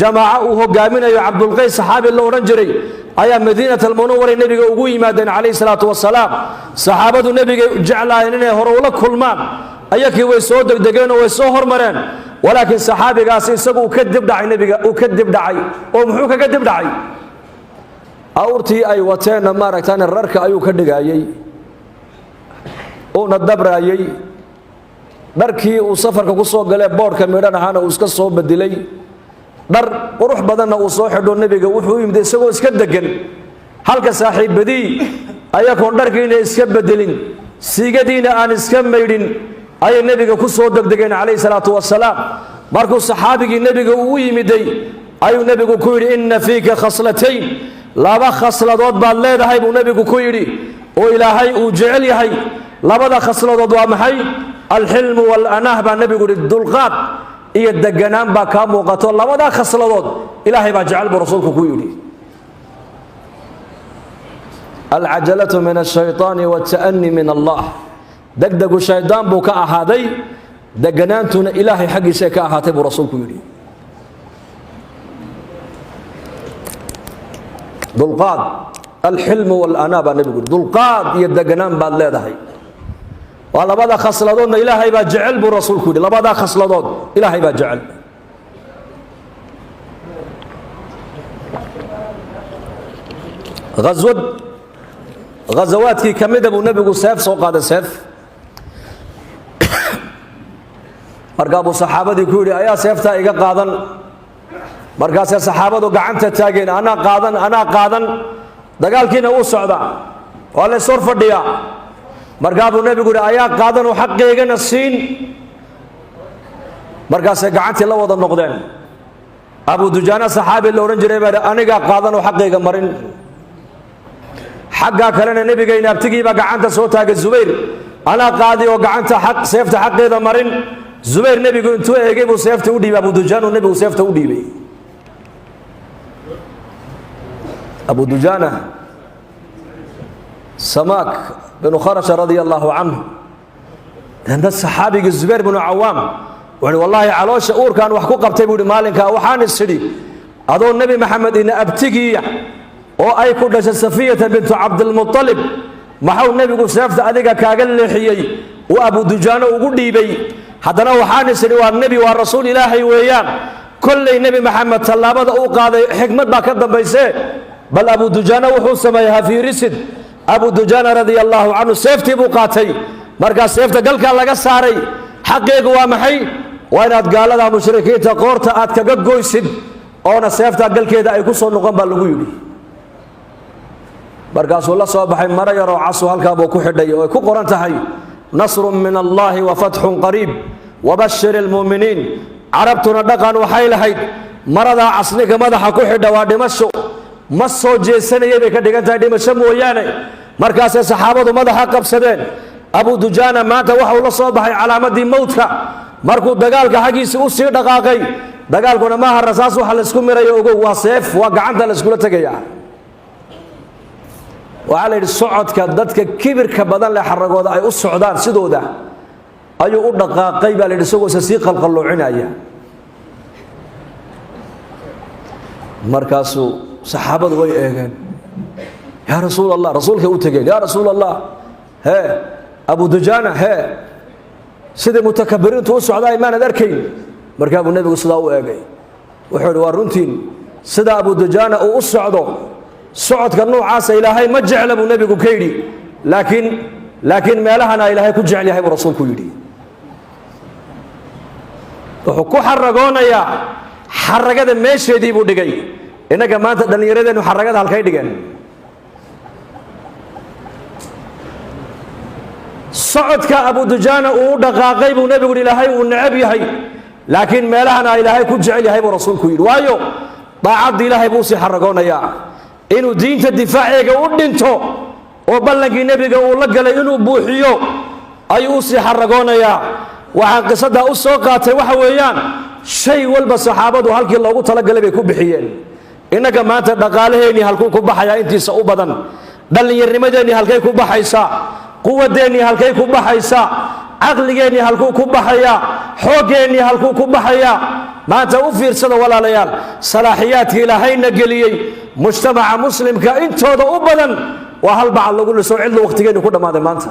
Jamaaco uu hogaaminayo Cabdulqays, saxaabi la odhan jiray, ayaa Madiinat Almunawara nebiga ugu yimaadeen calayhi salaatu wasalaam. Saxaabadu nebigay jeclaayeen inay hore ula kulmaan. Ayakii way soo degdegeen oo way soo hormareen, walaakiin saxaabigaasi isagu uu ka dib dhacay nebiga, uu ka dib dhacay. Oo muxuu kaga dib dhacay? Awrtii ay wateenna maaragtaan rarka ayuu ka dhigaayey, uuna dabraayey. Dharkii uu safarka ku soo galee boodhka midhan ahaana uu iska soo bedelay, dhar qurux badanna uu soo xidho. Nebiga wuxuu u yimid isagoo iska degan, halka saaxiibadii ayagoon dharkiina iska bedelin, siigadiina aan iska maydhin, ayay nebiga ku soo degdegeen calayhi salaatu wasalaam. Markuu saxaabigii nebiga uu u yimiday, ayuu nebigu ku yidhi: "Inna fiika khaslatayn", laba khasladood baad leedahay buu nebigu ku yidhi oo Ilaahay uu jecel yahay. Labada khasladood waa maxay? "Alxilmu waalanaah", baa nebigu yidhi. Dulqaad iyo deganaan baa kaa muuqato. Labadaa khasladood Ilaahay baa jecel buu rasuulku ku yidhi. "Alcajalatu min ashayطaani wاta'ani min Allah". Degdegu shaydaan buu ka ahaaday, deganaantuna Ilaahay xaggiisay ka ahaatay buu rasuulku yidhi. Dulqaad, alxilmu walanaa baa nebigu yidhi. Dulqaad iyo deganaan baad leedahay, waa labada khasladoodna Ilaahay baa jecel buu rasuulku yidhi. Labadaa khasladood Ilaahay baa jecel. Ghaswad ghasawaadkii ka mida buu nebigu seef soo qaaday, seef. Markaa buu saxaabadii ku yidhi: "Ayaa seeftaa iga qaadan?" Markaasay saxaabadu gacanta taageen: "Anaa qaadan, anaa qaadan." Dagaalkiina uu socdaa, waa la ishor fadhiyaa. Markaa buu nebigu yidhi: "Ayaa qaadan oo xaqeygana siin?" Markaasay gacantii la wada noqdeen. Abu Dujaana saxaabi la odhan jiray baa yidhi: "Anigaa qaadan oo xaqayga marin." Xaggaa kalena nebigayna abtigiibaa gacanta soo taagay, Zubayr: "Anaa qaadi oo gacanta aq seefta xaqeeda marin." Zubayr nebigu intuu eegay buu seefta u dhiibay. Abu Dujaanu nebigu seefta u dhiibay. Abu Dujaana Samaak binu Kharasha radia allahu canhu. Deedna saxaabigii Zubayr binu Cawaam wuxuuhi: "Wallaahi, caloosha uurkaan wax ku qabtay", buu ihi, "maalinkaa waxaan is idhi, adoo Nebi Maxamed ina abtigiiya oo ay ku dhashay Safiyata bintu Cabdilmuطalib, maxau nebigu seefta adiga kaaga leexiyey uu Abu Dujaano ugu dhiibay? Haddana waxaan is idhi, waa nebi, waa rasuul Ilaahay weeyaan. Kollay Nebi Maxamed tallaabada uu qaaday xikmad baa ka dambaysee, bal Abu Dujaano wuxuu sameeyey ha fiirisid." Abu Dujaana radia allaahu canhu seeftii buu qaatay. Markaa seefta galkaa laga saaray. Xaqeegu waa maxay? Waa inaad gaalada mushrikiinta qoorta aad kaga goysid, oona seeftaa galkeeda ay ku soo noqon baa lagu yidhi. Markaasuu la soo baxay maro yaroo casu, halkaa buu ku xidhay oo ay ku qoran tahay "Nasrun min Allahi wa fatxun qariib wabashir ilmu'miniin". Carabtuna dhaqan waxay lahayd, maradaa casniga madaxa ku xidha waa dhimasho, ma soo jeesanayay bay ka dhigan tahay, dhimasho mooyaane. Markaasay saxaabadu madaxa qabsadeen. Abu Dujaana maanta waxau la soo baxay calaamadii mowdka. Markuu dagaalka xaggiisa u sii dhaqaaqay, dagaalkuna maaha rasaas waxa laysku mirayo, ogow, waa seef, waa gacanta layskula tegaya. Waxaa la yidhi socodka dadka kibirka badan leh xaragooda ay u socdaan sidooda ayuu u dhaqaaqay baa la yidhi, isagoo isa sii qalqalloocinaya. Markaasuu saxaabadu way eegeen. "Yaa Rasuul Allah", rasuulkay u tegeen. "Yaa Rasuul Allah, hee, Abu Dujaana, hee, sidai mutakabiriintu u socdaa maanad arkayn?" Markaa buu nebigu sidaa u eegay. Wuxuu yidhi: "Waa runtiin, sida Abu Dujaana uu u socdo, socodka noocaasa Ilaahay ma jecla", buu nebigu ka yidhi. Laakiin meelahana Ilaahay ku jecel yahay buu rasuulku yidhi. Wuxuu ku xaragoonayaa xaragada meesheedii buu dhigay. Innaga maanta dhallinyaradeennu xaragada halkay dhigeen? Socodka Abu Dujaana uu u dhaqaaqay buu nebigu yidhi Ilaahay uu necab yahay, laakiin meelahana Ilaahay ku jecel yahay buu rasuulku yidhi. Waayo, daacaddii Ilaahay buu usii xaragoonayaa, inuu diinta difaaceega u dhinto oo ballankii nebiga uu la galay inuu buuxiyo ayuu usii xaragoonayaa. Waxaan qisadaa u soo qaatay waxa weeyaan, shay walba saxaabadu halkii loogu talagalay bay ku bixiyeen. Innaga maanta dhaqaalaheennii halkuu ku baxayaa intiisa u badan? Dhallinyarnimadeennii halkay ku baxaysaa? Quwadeennii halkay ku baxaysaa? Caqligeennii halkuu ku baxayaa? Xooggeenii halkuu ku baxayaa? Maanta u fiirsada, walaalayaal, salaaxiyaadka Ilaahayna geliyey. Mujtamaca Muslimka intooda u badan waa hal bacad lagu liso cidlo. Waqtigeenni ku dhammaaday maanta.